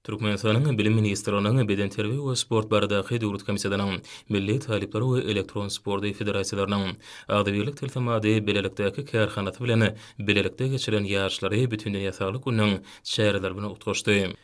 Türkmenistanyň Bilim ministrliginiň Bedenterbiýe we sport baradaky döwlet komitetiniň, Milli talyplar we elektron sporty federasiýalarynyň Agzybirlik tilsimady bilelikdäki kärhanasy bilen bilelikde geçirilen ýaryşlary Bütindünýä saglyk gününiň çäreleri bilen utgaşdy.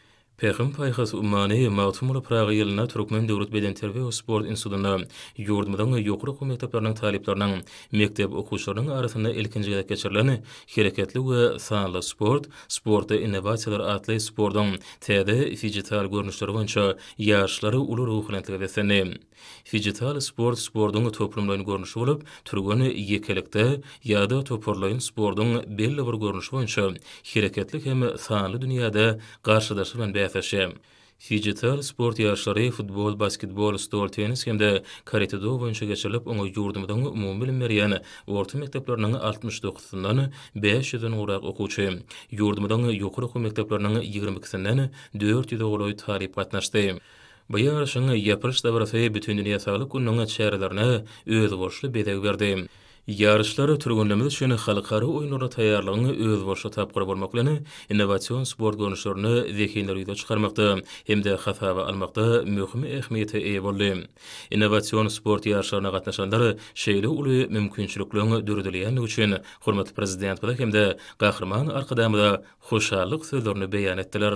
Pähim-paýhas ummany Magtymguly Pyragy ýylynda Türkmen döwlet bedenterbiýe we sport institutynda ýurdumyzyň ýokary okuw mekdepleriniň talyplarynyň, mekdep okuwçylarynyň arasynda ilkinji gezek geçirilen Hereketli we sanly sport, sportda innowasiýalar atly sportuň täze fijital görnüşleri boýunça ýaryşlar uly ruhubelentlige beslendi. Fijital sport sportuň toplumlaýyn görnüşi bolup, türgen ýekelikde ýa-da toparlaýyn sportuň belli bir görnüşi boýunça hereketli hem sanly dünýäde garşydaşy bilen bäsleşýär. Fijital sport ýaryşlary futbol, basketbol, stol tennis hem-de karate-do boýunça geçirilip, oňa ýurdumyzyň umumybilim berýän orta mekdepleriniň 69-syndan 500-den gowrak okuwçy, ýurdumyzyň ýokary okuw mekdepleriniň 22-sinden 400-e golaý talyp gatnaşdy. Bu ýaryşyň ýapylyş dabarasy Bütindünýä saglyk gününiň çärelerine özboluşly bezeg berdi. Ýaryşlar türgenlerimiz üçin halkara oýunlaryna taýýarlygyň özboluşly tapgyry bolmak bilen, innowasion sport görnüşlerinde zehinleri ýüze çykarmakda hem-de hasaba almakda möhüm ähmiýete eýe boldy. Innowasion sport ýaryşlaryna gatnaşanlar şeýle uly mümkinçilikleriň döredilýändigi üçin hormatly Prezidentimize hem-de Gahryman Arkadagymyza hoşallyk sözlerini beýan etdiler.